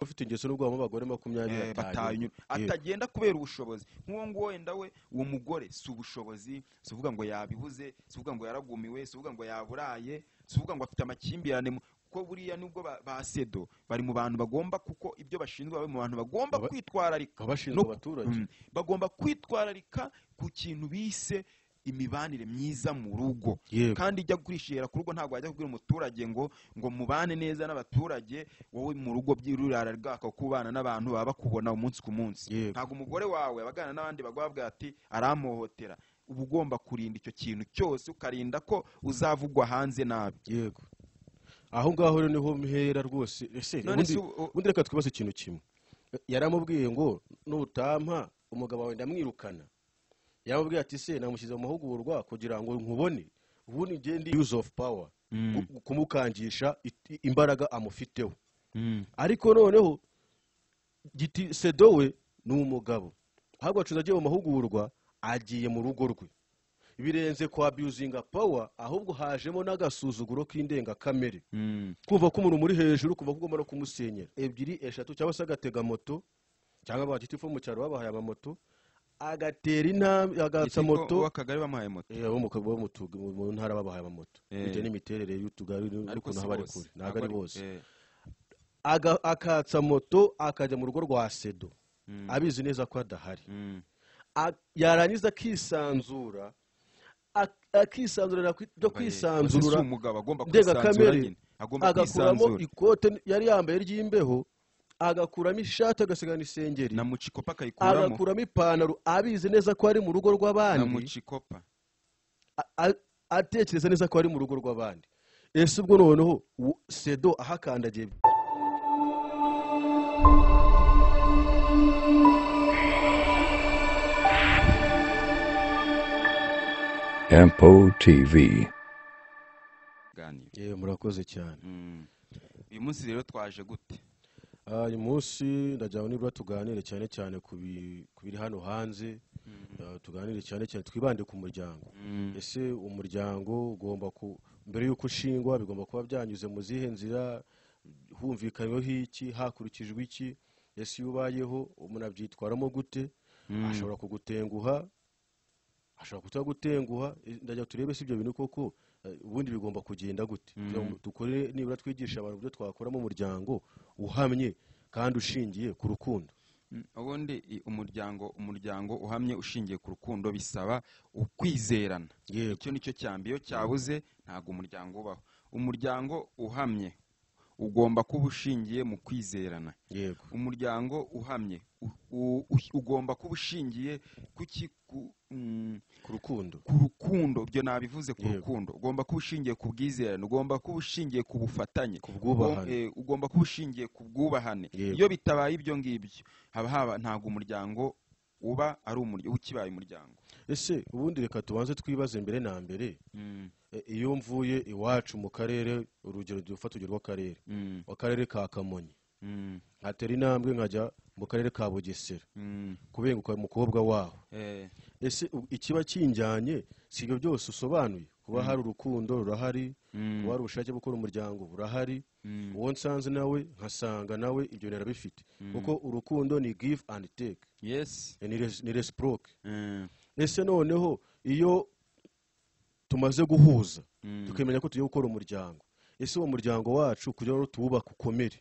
Ufite ingeso n'ubwo habamo abagore 20 batanyura atagenda kubera ubushobozi nk'uwo nguwo. Wenda we uwo mugore si ubushobozi, si uvuga ngo yabibuze, si uvuga ngo yaragumiwe, si uvuga ngo yaburaye, si uvuga ngo afite amakimbirane kuko buriya nubwo ba SEDO bari mu bantu bagomba, kuko ibyo bashinzwe, bari mu bantu bagomba kwitwararika Baba bashinzwe abaturage. Bagomba kwitwararika ku kintu bise imibanire myiza mu rugo. Kandi ijya kwishira ku rugo, ntabwo wajya kubwira umuturage ngo mubane neza n'abaturage, wowe mu rugo by'ururara rwaka kubana n'abantu baba bakubona umunsi ku munsi. Ntabwo umugore wawe abagana n'abandi bagwa ati aramuhohotera. Uba ugomba kurinda icyo kintu cyose, ukarinda ko uzavugwa hanze nabi. Yego, aho ngaho rero niho mpera rwose. Ese None se ubundi reka twibaze ikintu kimwe. Yaramubwiye ngo nutampa umugabo wawe ndamwirukana. Yaramubwiye ati se namushyize mu mahugurwa kugira ngo nkubone. Ubundi ngende use of power, kumukangisha imbaraga amufiteho. Ariko noneho giti SEDO we ni umugabo, ahubwo acuza agiye mu mahugurwa, agiye mu rugo rwe, birenze kwa abusing power, ahubwo hajemo n'agasuzuguro k'indengakamere, kumva ko umuntu muri hejuru, kumva ko ugomba no kumusenyera ebyiri, eshatu, cyangwa se agatega moto, cyangwa ba gitifu mu cyaro babahaye amamoto, agatera intambwe agatsa Gitifu moto. w'akagari bamuhaye moto? Abo mu ntara babahaye amamoto bitewe n'imiterere y'utugari Ariko n'ukuntu si haba ari bose. kure. Ntabwo ari bose. Akatsa moto akajya mu rugo rwa SEDO abizi neza ko adahari. Yarangiza akisanzura, akisanzurira byo kwisanzura Si umugabo agomba kwisanzura ndengakamere, nyine, agomba agakuramo kwisanzura. ikote yari yambaye ry'imbeho, agakuramo ishati, agasigana isengeri, Na mucikopa akayikuramo. agakuramo ipantaro, abizi neza ko ari mu rugo Na rw'abandi. mucikopa. Atekereza neza ko ari mu rugo rw'abandi. Ese ubwo noneho SEDO ahakandagiye? Ampo TV. Ganiro. Yewe, murakoze cyane. Uyu munsi rero twaje gute? Uyu munsi ndagira ngo nibura tuganire cyane cyane ku biri hano hanze. Tuganire cyane cyane twibande ku muryango. Ese umuryango ugomba ku mbere y'uko ushingwa bigomba kuba byanyuze mu zihe nzira, humvikanyweho iki, hakurikijwe iki? Ese iyo ubayeho umuntu abyitwaramo gute? Ashobora kugutenguha, ashobora kutagutenguha. Ndagira turebe si ibyo bintu koko, ubundi bigomba kugenda gute, kugira ngo dukore nibura twigisha abantu uburyo twakoramo umuryango uhamye kandi ushingiye ku rukundo. Ubundi umuryango uhamye ushingiye ku rukundo bisaba ukwizerana. Icyo nicyo cyambere. Iyo cyabuze ntabwo umuryango ubaho. Umuryango uhamye ugomba kuba ushingiye mu kwizerana. Umuryango uhamye ugomba kuba ushingiye Ku rukundo. Ku rukundo, ibyo nabivuze, ku rukundo. Ugomba kuba ushingiye ku bwizerane, ugomba kuba ushingiye ku bufatanye, Ku bwubahane. Ugomba kuba ushingiye ku bwubahane. Iyo bitabaye ibyo ngibyo, haba ntabwo umuryango uba ari ukibaye umuryango. Ese ubundi reka tubanze twibaze mbere na mbere, iyo mvuye iwacu mu karere, urugero dufata urugero rw'akarere, akarere ka Kamonyi, nkatera intambwe nkajya mu karere ka Bugesera kubenguka umukobwa waho, ese ikiba kinjyanye si ibyo byose usobanuye? Kuba hari urukundo rurahari, kuba hari ubushake bwo gukora umuryango burahari, uwo nsanze nawe nkasanga nawe ibyo bintu arabifite, kuko urukundo ni give and take. Ni reciproque. Ese noneho iyo tumaze guhuza, tukemenya ko tugiye gukora umuryango, ese uwo muryango wacu kugira ngo tuwubake ukomere,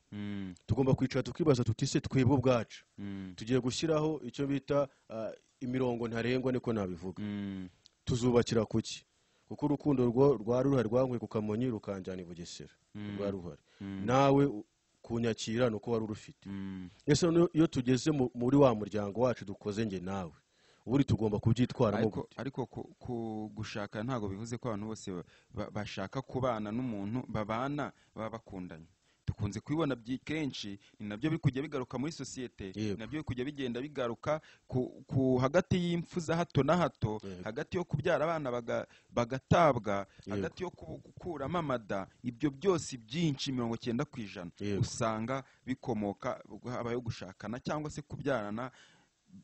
tugomba kwicara tukibaza tuti se twebwe ubwacu tugiye gushyiraho icyo bita imirongo ntarengwa, niko nabivuga, tuzubakira kuki? Kuko urukundo rwo rwari ruhari, rwankuye ku Kamonyi rukanjyana i Bugesera, rwari ruhari. Nawe kunyakira ni uko wari urufite. Ese noneho iyo tugeze muri wa muryango wacu dukoze njye nawe, ubundi tugomba kubyitwaramo Ariko gute? Ariko ku gushaka ntabwo bivuze ko abantu bose bashaka kubana n'umuntu babana baba bakundanye. Dukunze kubibona kenshi, ni nabyo biri kujya bigaruka muri sosiyete, nabyo biri kujya bigenda bigaruka ku hagati y'impfu za hato na hato, hagati yo kubyara abana bagatabwa, hagati yo gukuramo amada. Ibyo byose byinshi 90% usanga bikomoka habayeho gushakana cyangwa se kubyarana.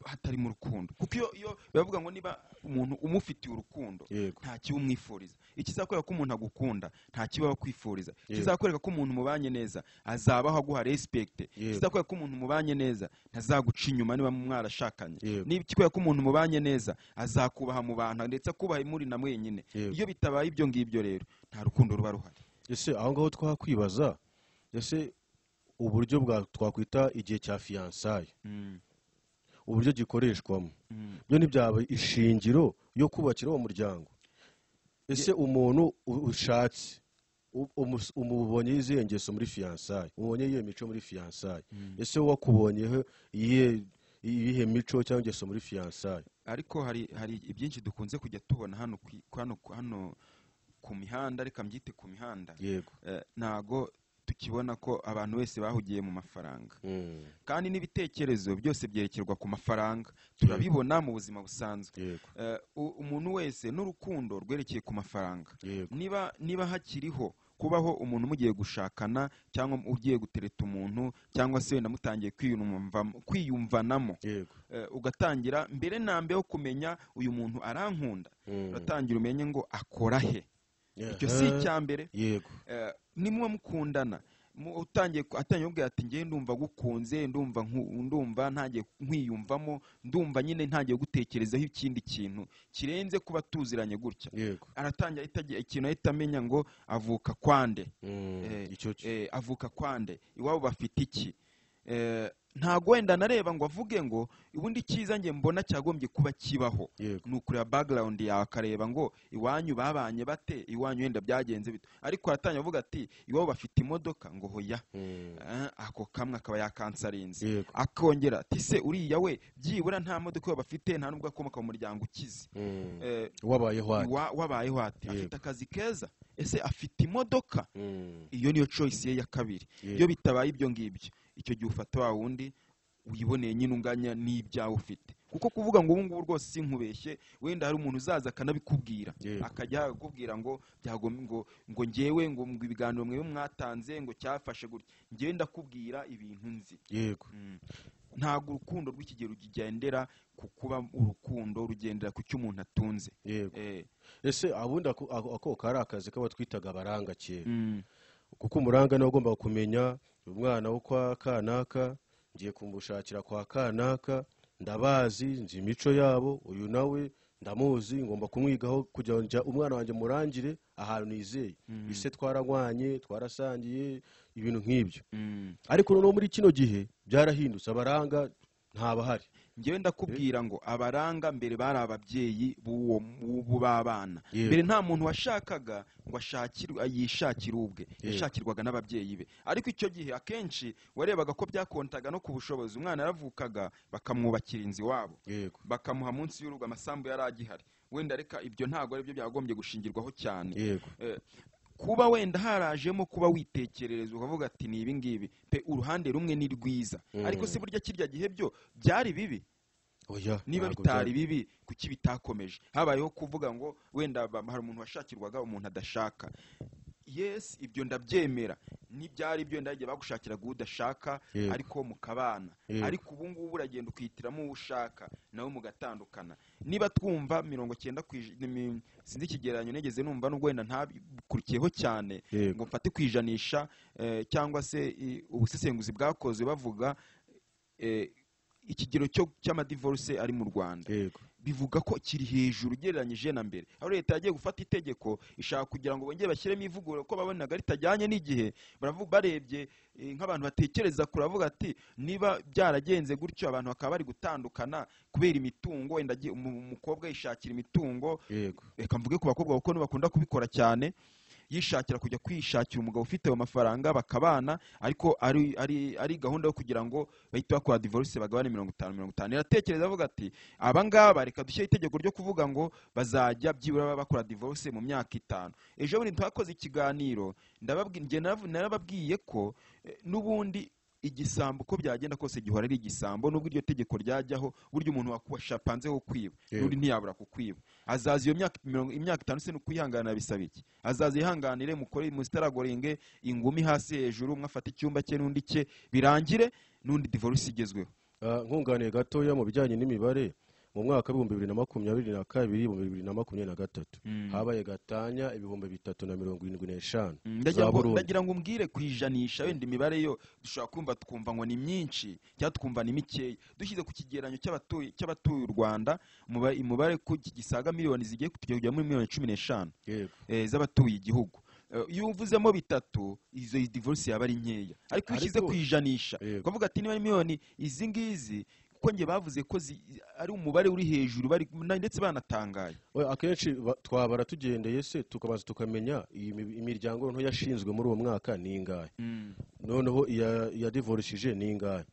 Hatari mu rukundo, kuko iyo bavuga ngo niba umuntu umufitiye urukundo, nta kiba umwifuriza. Ikizakwereka ko umuntu agukunda, nta kiba akwifuriza. Ikizakwereka ko umuntu mubanye neza, azabaho aguha respect. Ikizakwereka ko umuntu mubanye neza, ntazaguca inyuma niba mwarashakanye. Niba ikikwereka ko umuntu mubanye neza, azakubaha mu bantu, ndetse akubaha muri na mwenyine. Iyo bitabaye ibyo ngibyo rero, nta rukundo ruba ruhari. Ese aho ngaho twakwibaza, ese uburyo bwa twakwita igihe cya fiançailles, uburyo gikoreshwamo, byo ntibyaba ishingiro yo kubakira uwo muryango? Ese umuntu ushatse, umubonye izihe ngeso muri fiançailles, umubonye iyihe mico muri fiançailles? Ese wakubonyeho iyihe mico cyangwa ingeso muri fiançailles? Ariko hari ibyinshi dukunze kujya tubona hano hano ku mihanda, reka mbyite ku mihanda. Ntago tukibona ko abantu bose bahugiye mu mafaranga, kandi n'ibitekerezo byose byerekerwa ku mafaranga, turabibona mu buzima busanzwe. Umuntu wese n'urukundo rwerekeye ku mafaranga. Niba hakiriho kubaho umuntu mugiye gushakana, cyangwa ugiye gutereta umuntu, cyangwa se wenda mutangiye kwiyumvanamo, ugatangira mbere na mbere yo kumenya uyu muntu arankunda, uratangira umenye ngo akora he. Icyo si icya mbere. Nimuba mukundana, utangiye atangiye kubwira ati: "Njye ndumva gukunze, ndumva ntangiye nkwiyumvamo, ndumva nyine ntangiye gutekerezaho ikindi kintu kirenze kuba tuziranye gutya." Aratangira ahita ikintu ahita amenya ngo avuka kwande. Icyo cyo. Avuka kwande, iwabo bafite iki? Ntago wenda nareba ngo avuge ngo ubundi icyiza njye mbona cyagombye kuba kibaho ni ukureba background yawe, akareba ngo iwanyu babanye bate, iwanyu wenda byagenze bite. Ariko aratangira avuga ati: "Iwabo bafite imodoka?" Ngo hoya. Ako kamwe akaba yakansarinze. Akongera ati: "Se uriya we byibura nta modoka iwabo bafite, nta nubwo akomoka mu muryango ukize." Wabayeho ate? Wabayeho ate? Afite akazi keza? Ese afite imodoka? Iyo niyo choice ye ya kabiri. Iyo bitabaye ibyo ngibyo, icyo gihe ufata wa wundi wiboneye nyine unganya n'ibyawe ufite, kuko kuvuga ngo ubu ngubu rwose sinkubeshye, wenda hari umuntu uzaza akanabikubwira, akajya akubwira ngo byagom ngo ngewe ngo ibiganiro mwewe mwatanze ngo cyafashe gutya. Ngewe ndakubwira ibintu nzi. Ntabwo urukundo rw'ikigero rugendera ku kuba urukundo, rugendera ku cyo umuntu atunze. Ese abundi ako kari akazi k'abo twitaga abaranga kera, kuko umuranga niwe wagombaga kumenya umwana wo kwa kanaka, ngiye kumushakira kwa kanaka, ndabazi, nzi imico yabo, uyu nawe ndamuzi, ngomba kumwigaho kugira ngo umwana wanjye murangire ahantu nizeye, ise twaranywanye, twarasangiye, ibintu nk'ibyo. Ariko noneho muri kino gihe byarahindutse, abaranga ntabahari. Ngewe ndakubwira ngo abaranga mbere bari ababyeyi b'uwo b'abana. Mbere nta muntu washakaga ngo ashakirwe, yishakire ubwe, yashakirwaga n'ababyeyi be. Ariko icyo gihe akenshi warebaga ko byakontaga no ku bushobozi. Umwana yaravukaga bakamwubakira inzu iwabo, bakamuha munsi y'urugo, amasambu yari agihari wenda. Reka ibyo ntabwo aribyo byagombye gushingirwaho cyane. Kuba wenda harajemo kuba witekerereza ukavuga ati: "Ni ibi ngibi pe." Uruhande rumwe ni rwiza, ariko si burya kirya gihe byo byari bibi? Oya, Niba ntabwo bitari bibi, kuki bitakomeje? Habayeho kuvuga ngo wenda hari umuntu washakirwaga umuntu adashaka. Yes, ibyo ndabyemera, n'ibyari byo ndagiye bagushakiraga uwo udashaka, ariko mukabana. Ariko ubu ngubu uragenda ukihitiramo uwo ushaka, nawe mugatandukana. Niba twumva 90 sinzi ikigereranyo nigeze numva, nubwo wenda ntabikurikiyeho cyane, ngo mfate ku ijanisha, cyangwa se ubusesenguzi bwakozwe bavuga ikigero cy'amadivorce ari mu Rwanda, bivuga ko kiri hejuru ugereranyije na mbere, aho leta yagiye gufata itegeko ishaka kugira ngo bongere bashyiremo ivugurura, ko babonaga ritajyanye n'igihe. Baravuga barebye, nk'abantu batekereza kure, ati niba byaragenze gutyo, abantu bakaba bari gutandukana kubera imitungo, wenda umukobwa yishakira imitungo, reka mvuge ku bakobwa kuko nibo bakunda kubikora cyane, yishakira kujya kwishakira umugabo ufite ayo mafaranga bakabana, ariko ari gahunda yo kugira ngo bahite bakora divorce, bagabane 50-50. Iratekereza avuga ati: "Aba ngaba reka dushyire itegeko ryo kuvuga ngo bazajya byibura bakora divorce mu myaka 5." Ejo bundi twakoze ikiganiro, ndababwira, njye narababwiye ko n'ubundi igisambo uko byagenda kose gihora ari igisambo, nubwo iryo tegeko ryajyaho. Burya umuntu washapanzeho kwiba, n'undi ntiyabura kukwiba. Azaza iyo myaka imyaka 5 se ni ukwihangana bisaba iki? Azaza yihanganire, mukore musitaragoringe ingumi hasi hejuru, umwe afate icyumba cye n'undi cye, birangire n'undi divorce igezweho. Nkunganiye gatoya mu bijyanye n'imibare, mu mwaka w'2022 2023 habaye gatanya 3075. Ndagira ngo umbwire kwijanisha, wenda imibare yo dushobora kumva tukumva ngo ni myinshi cyangwa tukumva ni mikeya. Dushyize ku kigereranyo cy'abatuye u Rwanda, umubare ku gisaga miliyoni zigiye kujya muri miliyoni 15 z'abatuye igihugu. Iyo uvuzemo bitatu, izo divorce yaba ari nkeya, ariko ushyize kwijanisha ukavuga ati niba miliyoni izi ngizi, kuko nge bavuze ko ari umubare uri hejuru, bari ndetse banatangaye. Akenshi twabara tugendeye se tukabaza tukamenya imiryango nto yashinzwe muri uwo mwaka ni ingahe, noneho iya divorishije ni ingahe,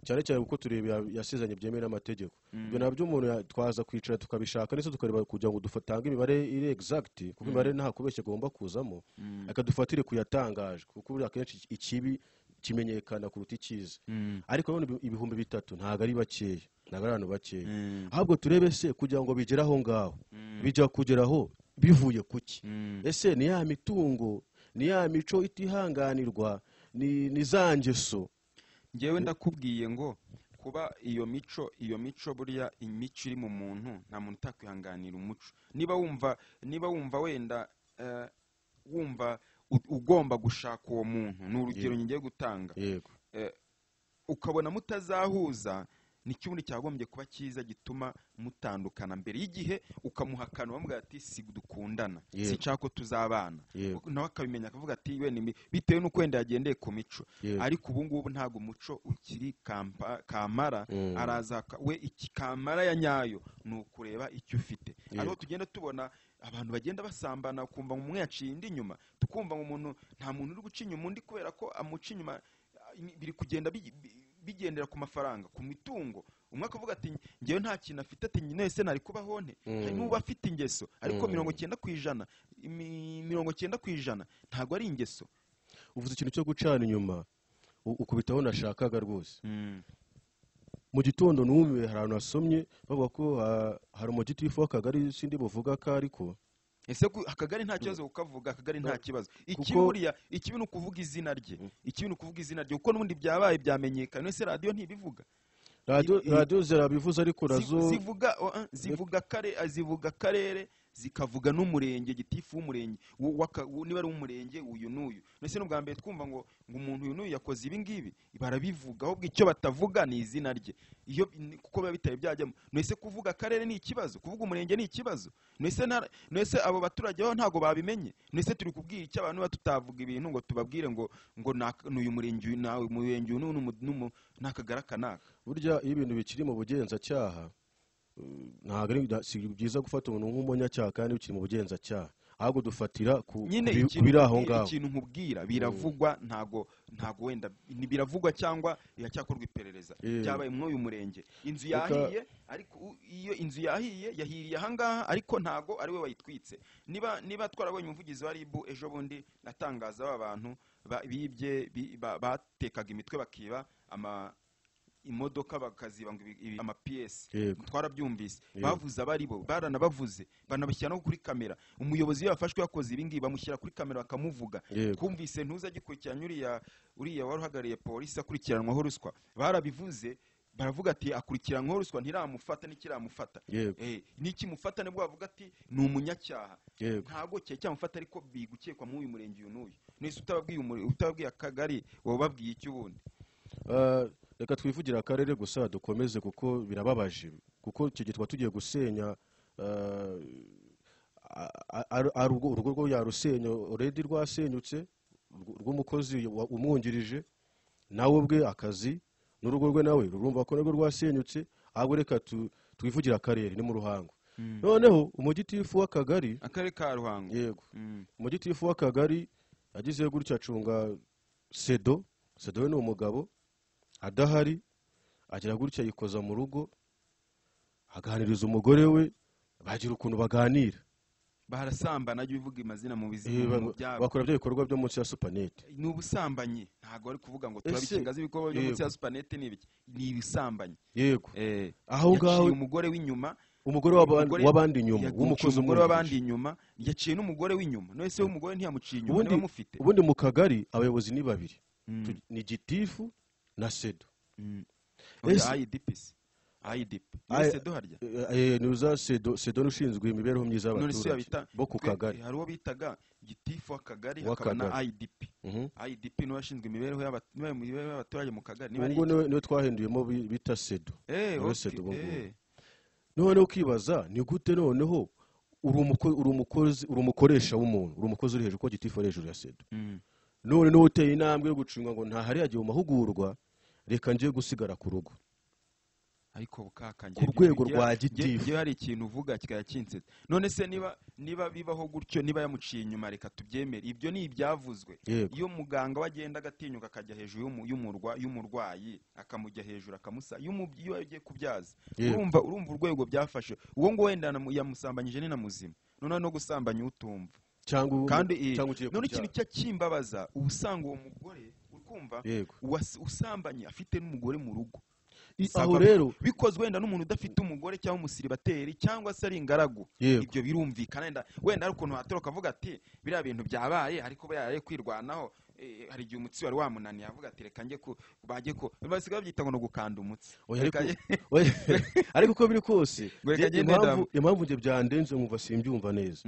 cyane cyane kuko tureba yasezeranye byemewe n'amategeko. Ibyo nabyo umuntu twaza kwicara tukabishaka ndetse tukareba kugira ngo dufatange imibare iri exact, kuko imibare nta kubeshya agomba kuzamo, akadufatire kuyatangaje, kuko buri akenshi ikibi kimenyekana kuruta icyiza. Ariko none 3000 ntago ari bakeya, ntago ari abantu bakeya. Ahubwo turebe se kugira ngo bigere aho ngaho, bijya kugeraho bivuye kuki? Ese ni ya mitungo, ni ya mico itihanganirwa, ni za ngeso? Ngewe ndakubwiye ngo kuba iyo mico buriya imico iri mu muntu, nta muntu utakwihanganira umuco. Niba wumva wenda wumva ugomba gushaka uwo muntu, ni urugero ngiye gutanga, ukabona mutazahuza, ni cyundi cyagombye kuba cyiza gituma mutandukana mbere y'igihe, ukamuhakana bamubwira ati si dukundana, si nshaka ko tuzabana, nawe akabimenya akavuga ati we bitewe n'uko wenda yagendeye ku mico. Ariko ubu ngubu ntabwo umuco ukiri kamara, araza we iki kamara ya nyayo ni ukureba icyo ufite. Ariho tugenda tubona abantu bagenda basambana, ukumva umwe yaciye indi inyuma, tukumva umuntu nta muntu uri guca inyuma undi kubera ko amuca inyuma, biri kugenda bigendera ku mafaranga, ku mitungo. Umwe akavuga ati ngewe nta kintu afite, ati nese nari kubaho nte? Hari n'uba afite ingeso, ariko 90%, 90% ntago ari ingeso. Uvuze ikintu cyo gucana inyuma, ukubitaho nashakaga rwose. Mu gitondo numiwe hari ahantu hasomye bavuga ko hari umugitifu w'akagari, sindi buvuga ko ariko ese akagari nta kibazo ukavuga, akagari nta kibazo. Ikiburiya ikibi nukuvuga izina rye, ikibi nukuvuga izina rye, kuko n'ubundi byabaye byamenyekana. Ese radio ntibivuga? Radio zirabivuza, ariko nazo zivuga karere, zikavuga n'umurenge, gitifu w'umurenge, niba ari umurenge uyu n'uyu. Nese n'ubwa mbere twumva ngo umuntu uyu n'uyu yakoze ibi ngibi, barabivuga, ahubwo icyo batavuga ni izina rye, iyo kuko biba bitari byajyamo. Nese kuvuga akarere ni ikibazo, kuvuga umurenge ni ikibazo. Nese abo baturage bo ntago babimenye. Nese turi kubwira icyo abantu batutavuga ibintu ngo tubabwire ngo n'uyu murenge uyu nawe murenge uyu n'uyu n'akagara kanaka. Burya iyo ibintu bikiri mu bugenzacyaha ntabwo ari byiza gufata umuntu nk'umunyacyaha kandi ukiri mu bugenzacyaha, ahubwo dufatira ku biri aho ngaho. Ikintu nkubwira biravugwa, ntago wenda ni biravugwa cyangwa biracyakorwa iperereza. Byabaye muri uyu murenge, inzu yahiye, ariko iyo inzu yahiye yahiriye aha ngaha, ariko ntago ari we wayitwitse. Niba twarabonye umuvugizi wa RIB ejo bundi atangaza aba bantu bibye, batekaga imitwe bakiba imodoka bakaziba ngo ama PS, twarabyumvise bavuze abari bo, baranabavuze banabashyira no kuri kamera. Umuyobozi yafashwe yakoze ibi ngibi bamushyira kuri kamera bakamuvuga. Twumvise ntuza gikurikiranya uriya wari uhagarariye polisi akurikiranwaho ruswa, barabivuze baravuga ati akurikiranwaho ruswa ntiramufata n'ikiramufata, n'ikimufata nibwo bavuga ati ni umunyacyaha, ntago cyamufata, ariko bigukekwa muri uyu murenge uyu n'uyu. Nese utababwiye akagari wababwiye iki ubundi? Reka twivugira akarere gusa dukomeze, kuko birababaje, kuko icyo gihe tuba tugiye gusenya urugo rwo yarusenya already rwasenyutse, rw'umukozi umwungirije nawe ubwe akazi n'urugo rwe nawe rurumva ko narwo rwasenyutse. Ahubwo reka twivugira akarere ni mu Ruhango. Noneho umugitifu w'akagari, akarere ka Ruhango, yego, umugitifu w'akagari agize gutya acunga Sedo. Sedo we ni umugabo adahari, agira gutya yikoza mu rugo, aganiriza umugore we, bagira ukuntu baganira, barasambana, ajya bivuga amazina mu bizima byabo, bakora byo bikorwa byo munsi ya supanete. Ni ubusambanyi, ntago ari kuvuga ngo turabikingaza ibikorwa byo munsi ya supanete ni ibiki, ni ibisambanyi. Yego, aho ngaho umugore w'inyuma, umugore w'abandi inyuma, w'umukozi umugore w'abandi inyuma yaciye n'umugore w'inyuma. None se umugore ntiyamuciye inyuma niba mufite? Ubundi mu kagari abayobozi ni babiri, ni gitifu na Sedo. IDP IDP Sedo harya nuza Sedo ushinzwe imibereho myiza y'abaturage bo ku kagari. Hari uwo bitaga gitifu w'akagari hakaba na IDP. IDP niwe ashinzwe imibereho y'abaturage mu kagari. Ubwo niwe twahinduyemo bita Sedo. Niwe Sedo ubwo. None ukibaza ni gute noneho uri umukozi, uri umukoresha w'umuntu, uri umukozi uri hejuru ko gitifu ari hejuru ya Sedo. None niwe uteye intambwe yo gucunga ngo nta hari yagiye mu mahugurwa, reka ngiye gusigara ku rugo. Ariko bukaka ku rwego rwa gitifu ngiye hari ikintu uvuga kikaya kinsetsa. None se niba bibaho gutyo, niba yamuciye inyuma reka tubyemere, ibyo ni ibyavuzwe. Iyo muganga wagenda agatinyuka akajya hejuru y'umurwayi akamujya hejuru akamusa iyo agiye kubyaza, urumva urwego byafashe uwo ngo wenda yamusambanyije ni na muzima, none no gusambanya utumva cyangwa kandi none ikintu cyakimbabaza ubusanga uwo mugore ukumva usambanye afite n'umugore mu rugo. Aho rero bikozwe wenda n'umuntu udafite umugore cyangwa umusiribateri cyangwa se ari ingaragu, ibyo birumvikana. Wenda ari ukuntu watoroka avuga ati biriya bintu byabaye ariko yaraye kwirwanaho, hari igihe umutsi wari wamunaniye avuga ati reka njye ku bajye ko basigaye babyita ngo no gukanda umutsi. Ariko uko biri kose impamvu njye byandenze nkumva simbyumva neza,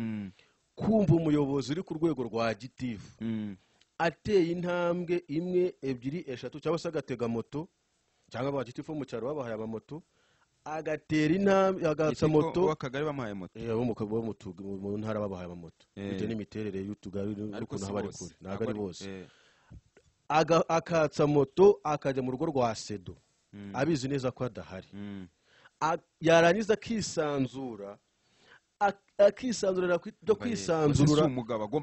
kumva umuyobozi uri ku rwego rwa gitifu ateye intambwe 1, 2, 3 cyangwa se agatega moto cyangwa ba gitifu mu cyaro babahaye amamoto, agatera intambwe agatsa moto w'akagari bamuhaye moto, bo mu ntara babahaye amamoto bitewe n'imiterere y'utugari n'ukuntu haba ari kure, ntabwo ari bose. Akatsa moto akajya mu rugo rwa Sedo abizi neza ko adahari, yarangiza akisanzura byo kwisanzura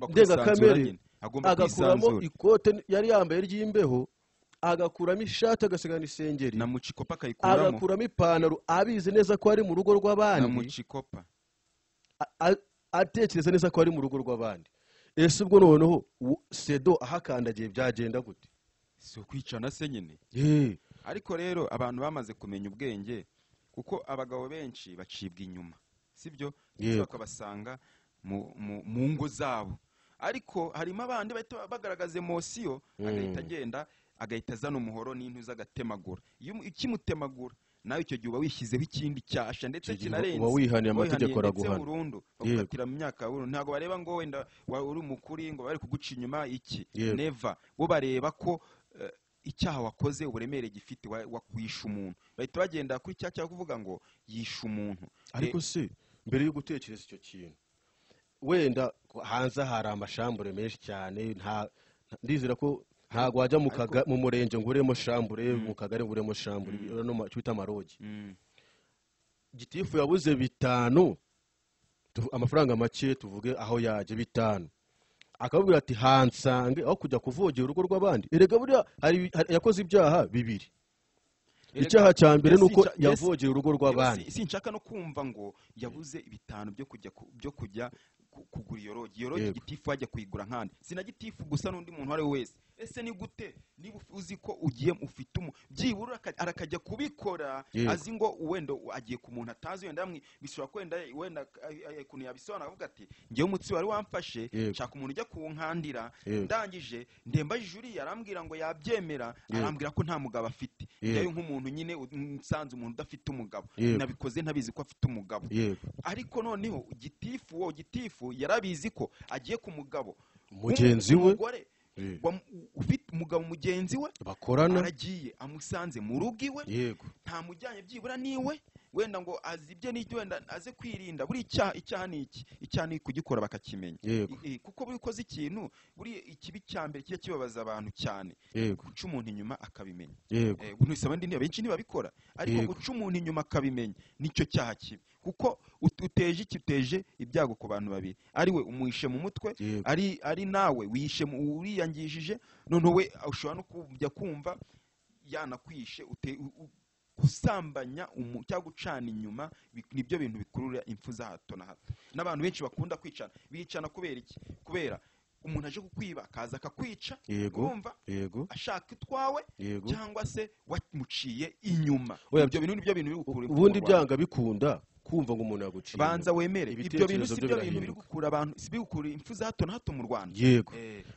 ndengakamere, agakuramo ikote yari yambaye ry'imbeho, agakuramo ishati agasigana isengeri na mucikopa akayikuramo, agakuramo ipantaro abizi neza ko ari mu rugo rw'abandi, na mucikopa atekereza neza ko ari mu rugo rw'abandi. Ese ubwo noneho Sedo ahakandagiye byagenda gute? Si ukwicana se nyine. Ariko rero abantu bamaze kumenya ubwenge, kuko abagabo benshi bacibwa inyuma, sibyo? Bakabasanga mu ngo zabo, ariko harimo abandi bahita bagaragaza emosiyo, agahita agenda agahita azana umuhoro n'intu z'agatemagura. Iyo ikimutemagura nawe icyo gihe uba wishyizeho ikindi cyasha ndetse kinarenze, uba wihaniye amategeko araguhana burundu, bakatira mu myaka burundu. Ntabwo bareba ngo wenda uri mukuri ngo bari kuguca inyuma iki, never. Bo bareba ko icyaha wakoze uburemere gifite, wakwisha umuntu, bahita bagenda kuri cya cyaha kuvuga ngo yisha umuntu. Ariko se mbere yo gutekereza icyo kintu, wenda hanze hari amashambure menshi cyane, ndizera ko ntabwo wajya mu murenge ngo uremo shambure, mu kagari ngo uremo shambure, no cyita amarogi. Gitifu yabuze 5, amafaranga make tuvuge aho yaje 5, akababwira ati hansange aho kujya kuvogera urugo rw'abandi. Erega buriya yakoze ibyaha 2. Icyaha cya mbere nuko yavogera urugo rw'abandi. Sinshaka no kumva ngo yabuze 5 byo kujya kugura iyo rogi. Iyo rogi gitifu ajya kuyigura nkandi, sina gitifu gusa n'undi muntu ari wese. Ese ni gute niba uzi ko ugiye ufite byibura arakajya kubikora azi ngo wenda agiye ku muntu atazi, wenda bishobora kwenda wenda ukuntu yabisobanura avuga ati ngewe umutsi wari wamfashe, nshaka umuntu ujya kunkandira, ndangije ndembajije uriya arambwira ngo yabyemera, arambwira ko nta mugabo afite. Ngewe nk'umuntu nyine nsanze umuntu udafite umugabo, nabikoze ntabizi ko afite umugabo. Ariko noneho gitifu wo gitifu yarabizi ko agiye ku mugabo mugenzi we, ufite umugabo mugenzi we bakorana, aragiye amusanze mu rugo iwe, nta mujyanye byibura niwe wenda ngo azibye n'icyo wenda aze kwirinda. Buri icyaha ni iki? Icyaha ni kugikora bakakimenya, kuko buri ukoze ikintu, buri ikibi cya mbere kijya kibabaza abantu cyane, guca umuntu inyuma akabimenya. Abandi benshi ntibabikora, ariko guca umuntu inyuma akabimenya nicyo cyaha kibi, kuko uteje iki? Uteje ibyago ku bantu babiri, ari we umwishe mu mutwe, ari nawe wishe uriyangishije, noneho we ushobora no kujya kumva yanakwishe. Gusambanya cyangwa gucana inyuma nibyo bintu bikurura impfu za hato na hato. N'abantu benshi bakunda kwicana, bicana kubera iki? Kubera umuntu aje kukwiba akaza akakwica, urumva ashaka itwawe cyangwa se wamuciye inyuma. Ibyo bintu nibyo bintu biri gukurura ubundi byanga bikunda. Kumva ngo umuntu yaguciye Banza inyuma. wemere ibyo bintu. Ibitekerezo Si byo byo bintu biri birahinduka. gukura abantu, si bigukura impfu za hato na hato mu Rwanda. Yego.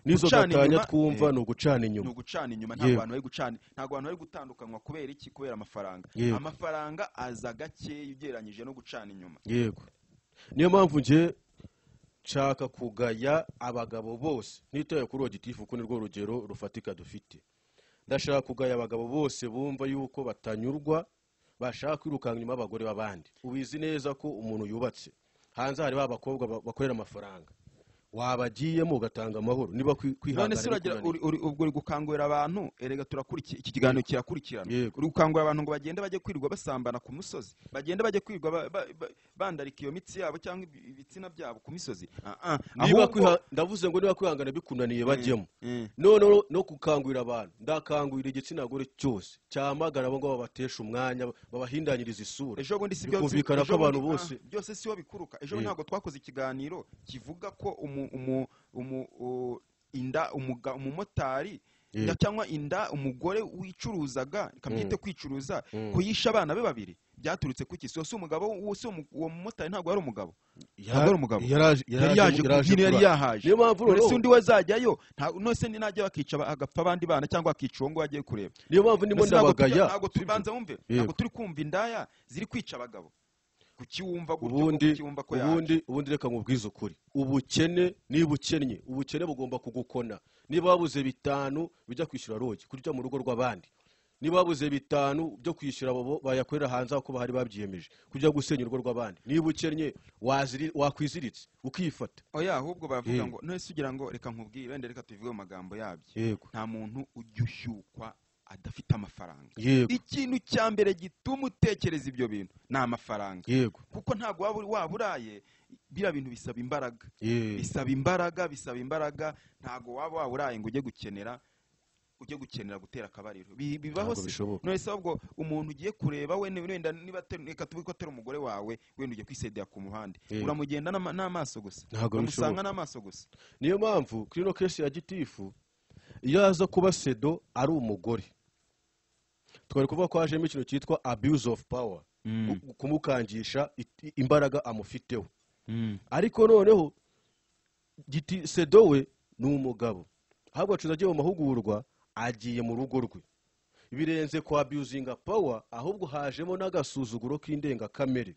N'izo Gucana gatanya inyuma, twumva ni ugucana ni inyuma. ugucana inyuma. Ntabwo abantu bari gucana, ntabwo abantu bari gutandukanywa kubera iki? Kubera amafaranga. Amafaranga aza gakeya ugereranyije no gucana inyuma. Yego, niyo mpamvu nge nshaka kugaya abagabo bose, ntitaye kuri uwo gitifu, kuko nirwo rugero rufatika dufite. Ndashaka kugaya abagabo bose bumva yuko batanyurwa, bashaka kwirukanka inyuma y'abagore b'abandi. Ubizi neza ko umuntu yubatse, hanze hari ba bakobwa bakorera amafaranga, wabagiyemo ugatanga amahoro niba None kwihangana se uragira bikunaniye. Ubwo uri gukangurira abantu, erega turakurikiye, iki kiganiro kirakurikirana. Uri gukangurira abantu ngo bagende bajye kwirirwa basambana ku musozi, bagende bajye kwirirwa bandarika iyo mitsi yabo cyangwa ibitsina byabo ku misozi? Ah, ah. Niba Ahubwo ndavuze ngo niba kwihangana bikunaniye, bajyemo. Noneho no gukangurira abantu, ndakangurira igitsina gore cyose cyamagana abo ngabo babatesha umwanya, babahindanyiriza isura. Ejo bundi si byo Bikumvikana ejo ko abantu bundi- bose byose siho bikuruka. Ejo bundi ntabwo twakoze ikiganiro kivuga ko umu umu umu u- inda umumotari cyangwa inda umugore wicuruzaga, kabyite kwicuruza, ko yishe abana be babiri, byaturutse kuki? Si umugabo, si uwo mumotari ntabwo yari umugabo? Ntabwo ari umugabo. Yari yaje Yaraje nyine, yari kurara. yahaje. Niyo mpamvu None se noneho undi we azajyayo? None se najya bakica hagapfa abandi bana, cyangwa akica uwo nguwo agiye kureba? Niyo mpamvu ndimo Mbese ntabwo ndabagaya. ntabwo Sibyo? tubanza wumve. Ntabwo turi kumva indaya ziri kwica abagabo. Kuki wumva gutyo? Ubundi Kuki wumva ko yaje? ubundi reka nkubwize ukuri: ubukene, niba ukennye, ubukene bugomba kugukona. Niba wabuze 5 bijya kwishyura lodge, kurya mu rugo rw'abandi, niba wabuze 5 byo kwishyura abo bayakorera hanze aho bahari babyiyemeje kujya gusenya urugo rw'abandi, niba ukennye wakwiziritse ukifata. Oya, ahubwo baravuga ngo none se ugira ngo, reka nkubwire, wenda reka tubivuge mu magambo yabyo. Nta muntu ujya ushyukwa adafite amafaranga. Ikintu cya mbere gituma utekereza ibyo bintu ni amafaranga. Kuko ntabwo waba uraye, biriya bintu bisaba imbaraga. Bisaba imbaraga, bisaba imbaraga. Ntabwo waba uraye ngo ujye gukenera gutera akabariro. Bibaho Ntabwo se? bishoboka. None se ahubwo umuntu ugiye kureba we, wenda niba reka tuvuge ko atari umugore wawe, wenda ugiye kwisedera ku muhanda, uramugenda n'amaso gusa? Ntabwo Uramusanga bishoboka. n'amaso gusa? Niyo mpamvu kuri ino case ya gitifu, iyo aza kuba sedo ari umugore, twari kuvuga ko hajemo ikintu cyitwa abuse of power, kumukangisha imbaraga amufiteho. Ariko noneho giti sedo we ni umugabo, ahubwo acuza agiye mu mahugurwa, agiye mu rugo rwe, birenze kwa abusinga power, ahubwo hajemo n'agasuzuguro k'indengakamere,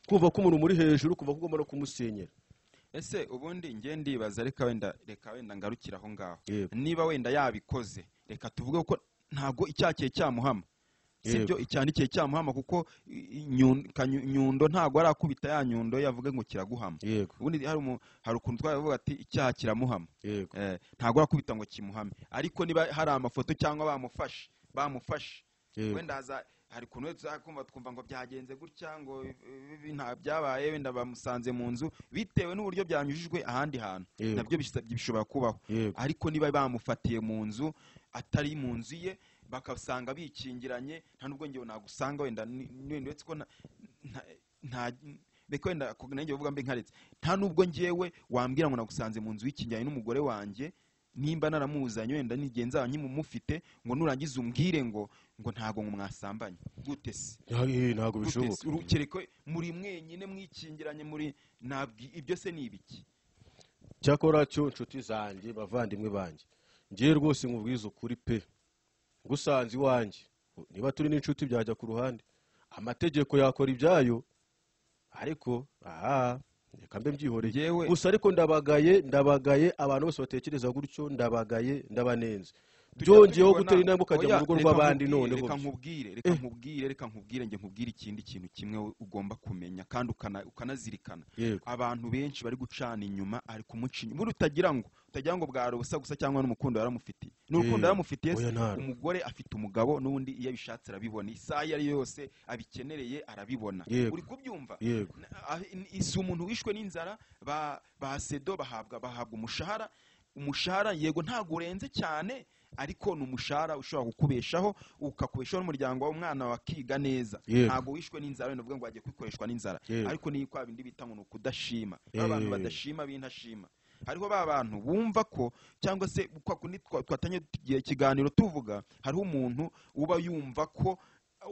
kumva ko umuntu muri hejuru, kumva ko ugomba no kumusenyera. Ese ubundi nge ndibaza, reka wenda ngarukire aho ngaho. Niba wenda yabikoze, reka tuvuge ko ntabwo icyaha kiye cyamuhama, sibyo? Icyaha ntikiye cyamuhama, kuko nyundo ntabwo arakubita ya nyundo yavuge ngo kiraguhama. Ubundi hari ukuntu twavuga ati icyaha kiramuhama. Ntabwo arakubita ngo kimuhame, ariko niba hari amafoto cyangwa bamufashe, wenda hari ukuntu wenda tuzakumva, twumva ngo byagenze gutya, ngo ibi nta byabaye, wenda bamusanze mu nzu, bitewe n'uburyo byanyujijwe ahandi hantu. Nabyo bishobora kubaho. Ariko niba bamufatiye mu nzu, atari mu nzu ye, bakasanga bikingiranye, nta nubwo ngewe nagusanga wenda wenda uretse ko nta reka wenda nanjye uvuga mbe nkaretse, nta nubwo ngewe wambwira ngo nagusanze mu nzu wikingiranye n'umugore wanjye, nimba naramuzanye, wenda n'igihe nzaba nkimumufite, ngo nurangiza umbwire ngo ntago ngo mwasambanye. Gute se? Ntabwo Gute se? bishoboka. Kereka muri mwenyine mwikingiranye, muri ntabwo ibyo se ni ibiki? Cyakora cyo, nshuti zanjye, bavandimwe banjye, ngewe rwose nkubwize ukuri pe, ngusanze iwanjye, niba turi n'inshuti byajya ku ruhande, amategeko yakora ibyayo, ariko aha reka mbe mbyihoreye. Njyewe Gusa ariko ndabagaye, ndabagaye abantu bose batekereza gutyo, ndabagaye, ndabanenze. Tujya Byongeyeho tubibona. gutera intambwe ukajya Oya, mu rugo reka rw'abandi, nkubwire, noneho reka byo. nkubwire, reka nkubwire, reka nkubwire, njye nkubwire ikindi kintu kimwe ugomba kumenya kandi ukanazirikana. Abantu benshi bari gucana inyuma, ari kumuca inyuma, ubundi utagira ngo bwari ubusa gusa cyangwa n'umukundo yaramufitiye, ni urukundo yaramufitiye se? Oya, ntarwo. Umugore afite umugabo, n'ubundi iyo abishatse arabibona, isaha iyo ari yo yose abikenereye arabibona. Uri kubyumva? Yego. Si umuntu wishwe n'inzara. Ba sedo bahabwa umushahara. Umushahara yego ntabwo urenze cyane, ariko ni umushahara ushobora kukubeshaho, ukakubeshaho n'umuryango wawe, umwana wakiga neza. Ntabwo wishwe n'inzara wenda uvuge ngo wagiye kwikoreshwa n'inzara. Ariko ni kwa bindi bita ngo ni ukudashima. Ba bantu badashima b'intashima, hariho ba bantu bumva ko, cyangwa se kwa kundi twatanye igihe ikiganiro tuvuga, hariho umuntu uba yumva ko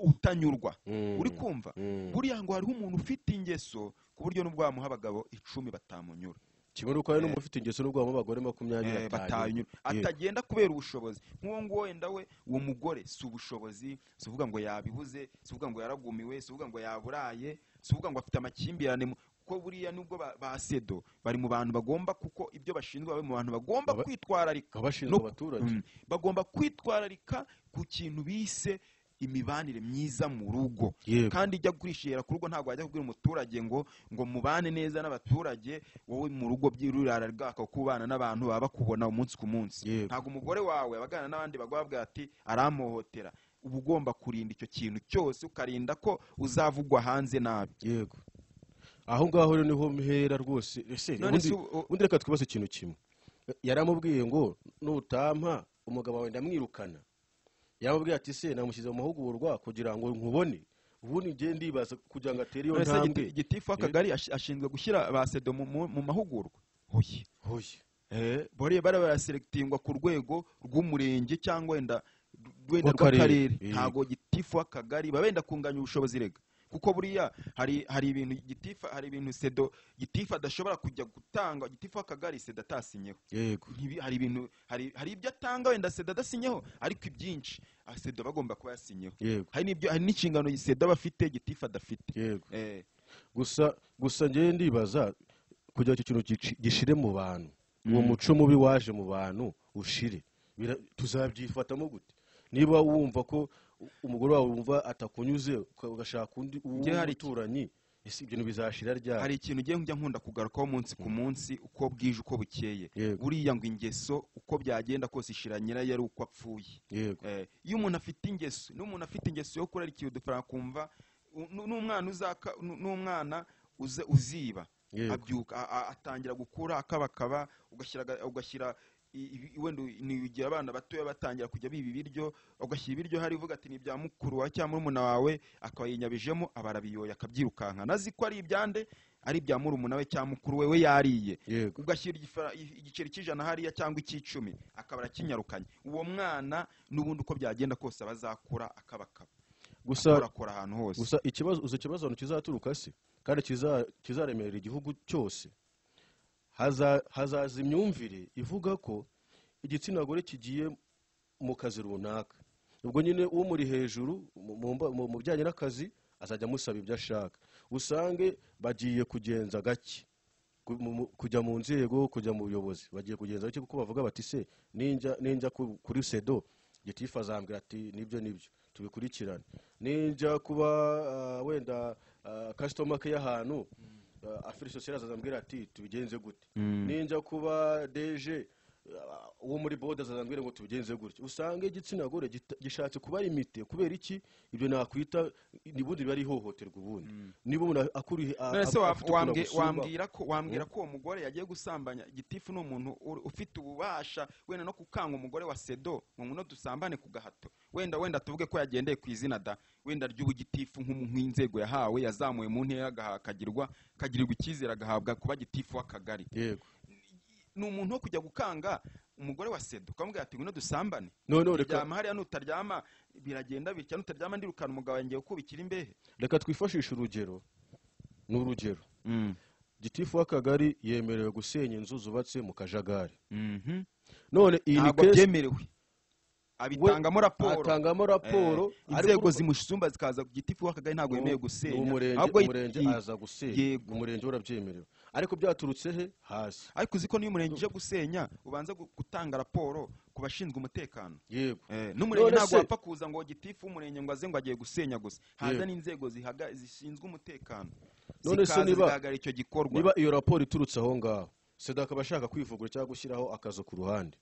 Utanyurwa. Uri kumva? Buriya ngo hariho umuntu ufite ingeso ku buryo n'ubwo wamuha abagabo 10 batamunyura. Kimwe nuko hari n'umuntu ufite ingeso n'ubwo wamuha abagore 20 batanyura. Atagenda kubera ubushobozi. Nk'uwo nguwo wenda we uwo mugore si ubushobozi, si uvuga ngo yabibuze, si uvuga ngo yaragumiwe, si uvuga ngo yaburaye, si uvuga ngo afite amakimbirane, kuko buriya nubwo ba sedo bari mu bantu bagomba, kuko ibyo bashinzwe babe mu bantu bagomba kwitwararika. Abashinzwe abaturage bagomba kwitwararika ku kintu bise imibanire myiza mu rugo. Kandi ijya kurishira ku rugo, ntabwo wajya kubwira umuturage ngo mubane neza n'abaturage, wowe mu rugo by'irurara rwaka kubana n'abantu baba bakubona umunsi ku munsi. Ntabwo umugore wawe abagana n'abandi bagwabwa ati aramuhotera. Uba ugomba kurinda icyo kintu cyose, ukarinda ko uzavugwa hanze nabi. Yego, aho ngaho rero niho mpera rwose. Ese ubundi reka twibaze ikintu kimwe. Yaramubwiye ngo nutampa umugabo wawe ndamwirukana. Yamubwiye ati se namushyize mu mahugurwa kugira ngo nkubone. Ubundi ngiye ndibaza kugira ngo atere iyo ntambwe. Gitifu w'akagari ashinzwe gushyira ba sedo mu mahugurwa. Hoye hoye, boriye baraselectingwa ku rwego rw'umurenge cyangwa wenda rw'akarere. Ntago gitifu w'akagari babenda kunganya ubushobozi rega, kuko buriya hari ibintu gitifu, hari ibintu sedo gitifu adashobora kujya gutanga. Gitifu w'akagari sedo atasinyeho. Yego, hari ibintu, hari ibyo atanga wenda sedo adasinyeho, ariko ibyinshi sedo bagomba kuba yasinyeho. Hari n'ibyo, hari n'inshingano sedo bafite gitifu adafite. Yego. Gusa ngiye ndibaza kugira icyo kintu gishire mu bantu, uwo muco mubi waje mu bantu ushire, tuzabyifatamo gute? Niba wumva ko umugore wawe wumva atakunyuze ugashaka undi umuturanyi, ese ibyo bizashira ryari? Hari ikintu ugiye njya nkunda kugarukaho umunsi ku munsi, uko bwije uko bukeye. Buriya ngo ingeso uko byagenda kose ishira nyirayo ari uko apfuye. Iyo umuntu afite ingeso, n'umuntu afite ingeso yo kurarikira udufaranga, kumva n'umwana uzaka, n'umwana uziba abyuka atangira gukura akabakaba, ugashyira wenda nigira abana batoya batangira kujya biba ibiryo, ugashyira ibiryo hari uvuga ati ni ibya mukuru wawe cyangwa murumuna wawe, akayinyabijemo abarabiyoya akabyirukanka, nazi ko ari ibyande, ari ibya murumuna we cyangwa mukuru we yariye. Ugashyira igiceri cy'ijana hariya cyangwa icy'icumi, akaba arakinyarukanye. Uwo mwana n'ubundi uko byagenda kose abazakura akabakaba. Gusa arakora ahantu hose. Gusa ikibazo, uzi ikibazo kizaturuka se kandi kizaremerera igihugu cyose, hazaza imyumvire ivuga ko igitsina gore kigiye mu kazi runaka. Ubwo nyine umuri hejuru mu bijyanye n'akazi azajya amusaba ibyo ashaka, usange bagiye kugenza gake kujya mu nzego, kujya mu buyobozi, bagiye kugenza gake kuko bavuga bati se ninjya kuri sedo gitifu azambwira ati nibyo nibyo tubikurikirane, ninjya kuba wenda customer care y'ahantu affaire sociale azambwira ati tubigenze gute, ninjya kuba DG uwo muri board azambwira ngo tubigenze gutya. Usange igitsina gore gishatse kuba limite kubera iki? Ibyo nakwita nibundi bari hohoterwa. Ubundi niba umuntu akuri wambwira ko uwo mugore yagiye gusambanya gitifu, ni umuntu ufite ububasha wenda no kukanga umugore wa sedo ngo nguno dusambane ku gahato, wenda tuvuge ko yagendeye ku izina da wenda ry'ubugitifu nk'inzego yahawe, yazamuye mu ntera akagirirwa icyizere agahabwa kuba gitifu w'akagari. Yego, ni umuntu wo kujya gukanga umugore wa sedo ukamubwira ati ngwino dusambane, none reka hariya nutaryama biragenda bitya, nutaryama ndirukana umugabo wanjye ukubikira imbehe. Reka twifashishe urugero, ni urugero. Gitifu w'akagari yemerewe gusenya inzu zubatse mu kajagari. None iyi ni ntabwo byemerewe, abitangamo raporo, atangamo raporo, inzego zimusumba zikaza. Gitifu w'akagari ntabwo yemerewe gusenya, ahubwo umurenge aza gusenya, umurenge urabyemerewe, ariko byaturutse he hasi. Ariko uziko niyo umurenge uje gusenya ubanza gutanga raporo ku bashinzwe umutekano. Yego, n'umurenge ntabwo wapfa kuza ngo gitifu w'umurenge ngo aze ngo agiye gusenya gusa, haza n'inzego zishinzwe umutekano. None se niba icyo gikorwa, niba iyo raporo iturutse aho ngaho, sedo akaba ashaka kwivugura cyangwa gushyiraho akazu ku ruhande,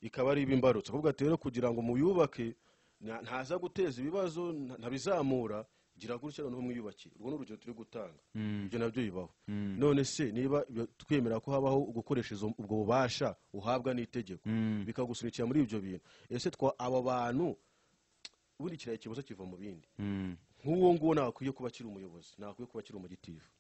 ikaba ari ibimbarutse kuvuga ati rero kugira ngo muyubake ntaza guteza ibibazo, ntabizamura, gira gutya noneho mwiyubakire. Urwo ni urugero turi gutanga, ibyo nabyo bibaho. None se niba twemera ko habaho gukoresha ubwo bubasha uhabwa n'itegeko bikagusunikira muri ibyo bintu, ese aba bantu ubundi kiriya kibazo kiva mu bindi? Nk'uwo nguwo ntakwiye kuba akiri umuyobozi, ntakwiye kuba akiri umugitifu.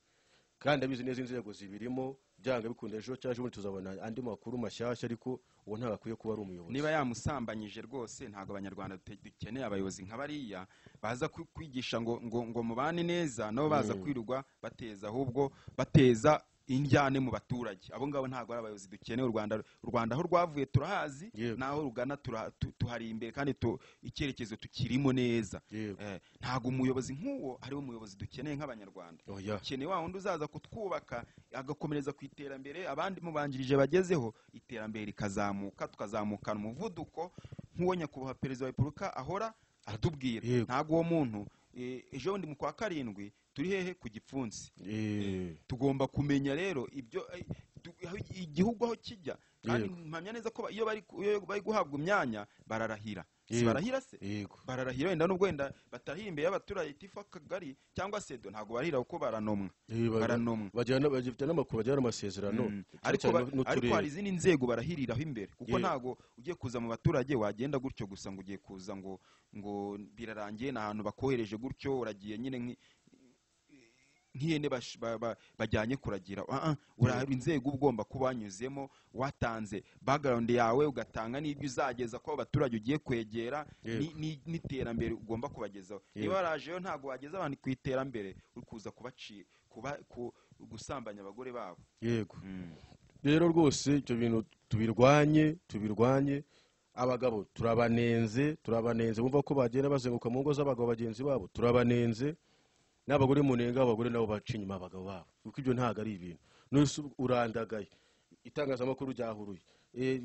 Kandi abizi neza inzego zibirimo, byanga bikunda ejo cyangwa ejobundi tuzabona andi makuru mashyashya, ariko uwo ntabwo akwiye kuba ari umuyobozi. Niba yamusambanyije rwose, ntabwo Abanyarwanda dukeneye abayobozi nka bariya baza kwigisha ngo mubane neza, nabo baza kwirirwa bateza, ahubwo bateza indyane mu baturage. Abo ngabo ntabwo ari abayobozi dukeneye. U Rwanda aho rwavuye turahazi, naho rugana tuhari imbere, kandi icyerekezo tukirimo neza. Ntabwo umuyobozi nk'uwo ari we muyobozi dukeneye nk'Abanyarwanda. Dukeneye wa wundi uzaza kutwubaka, agakomereza ku iterambere abandi mubanjirije bagezeho, iterambere rikazamuka, tukazamukana umuvuduko nk'uwo Nyakubahwa Perezida wa Repubulika ahora atubwira. Ntabwo uwo muntu, ejo bundi mu kwa 7 turi hehe? Ku gipfunsi. Tugomba kumenya rero ibyo, aho igihugu aho kijya, kandi mpamya neza ko iyo bari guhabwa imyanya bararahira. Si barahira se? Bararahira, wenda nubwo wenda batarahira imbere y'abaturage, tifu akagari cyangwa sedo, ntabwo barahira kuko baranomwa. Baranomwa. Bajyana n'amakuru, bajyana n'amasezerano. Cyane cyane n'uturere. Ariko hari izindi nzego barahiriraho imbere, kuko ntabwo ugiye kuza mu baturage wagenda gutyo gusa ngo ugiye kuza ngo birarangiye, ni ahantu bakohereje gutyo, uragiye nyine nk'ihene bajyanye kuragira. Urahari inzego ugomba kuba wanyuzemo, watanze background yawe, ugatanga n'ibyo uzageza ko abaturage ugiye kwegera, n'iterambere ugomba kubagezaho. Niba warajeyo ntabwo wageza abantu ku iterambere uri kuza gusambanya abagore babo. Rero rwose ibyo bintu tubirwanye. Abagabo turabanenze, turabanenze bumva ko bagenda bazenguka mu ngo z'abagabo bagenzi babo, turabanenze. N'abagore munenga abagore nabo baca inyuma abagabo babo, kuko ibyo ntabwo ari ibintu. None urandagaye, itangazamakuru ryahuruye,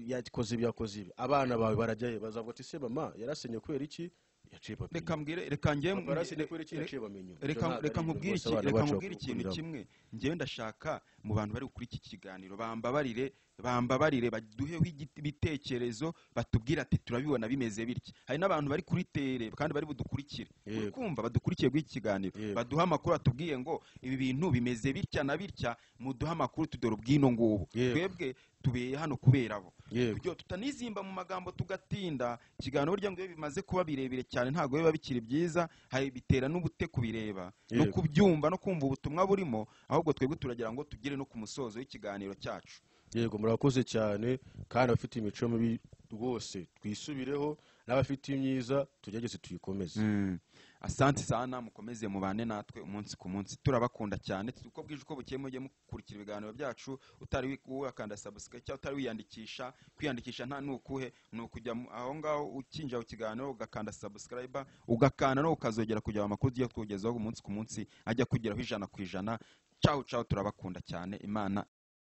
yakoze ibi, yakoze ibi, abana bawe barajyayo bazavuga ati se mama yarasenye kubera iki? Yaciye papi. Reka mbwire, reka njye Papa yarasenye kubera iki? Yaciye bamenye. Reka Ibyo ntabwo reka ari ibintu nkubwire rwose iki, abana reka bacu nkubwire ikintu bakuriramo. kimwe. Njyewe ndashaka mu bantu bari kuri iki kiganiro bambabarire baduheho ibitekerezo, batubwire ati turabibona bimeze bitya. Hari n'abantu bari kuri tere kandi bari budukurikire. Uri kumva badukurikiye kuri iki kiganiro. Baduha amakuru, atubwiye ngo ibi bintu bimeze bitya na bitya, muduha amakuru tudore ubwino ngubu. Twebwe tubeye hano kubera abo. Kugira tutanizimba mu magambo tugatinda ikiganiro, burya ngo iyo bimaze kuba birebire cyane ntabwo biba bikiri byiza, hari bitera n'ubute kubireba no kubyumva no kumva ubutumwa burimo, ahubwo twebwe turagira ngo tugere no ku musozo w'ikiganiro cyacu. Yego, murakoze cyane, kandi abafite imico mibi rwose twisubireho, n'abafite imyiza tugerageze tuyikomeze. Asante sana, mukomeze mubane natwe umunsi ku munsi, turabakunda cyane. Uko bwije uko bukeye mujye mukurikira ibiganiro byacu. Utari wakanda subscribe cyangwa utari wiyandikisha, kwiyandikisha nta nukuhe, ni ukujya aho ngaho ukinjira mu kiganiro ugakanda subscribe, ugakanda no ukazogera kugira amakuru ugiye kugezaho umunsi ku munsi ajya kugeraho 100%. Ciao ciao, turabakunda cyane. Imana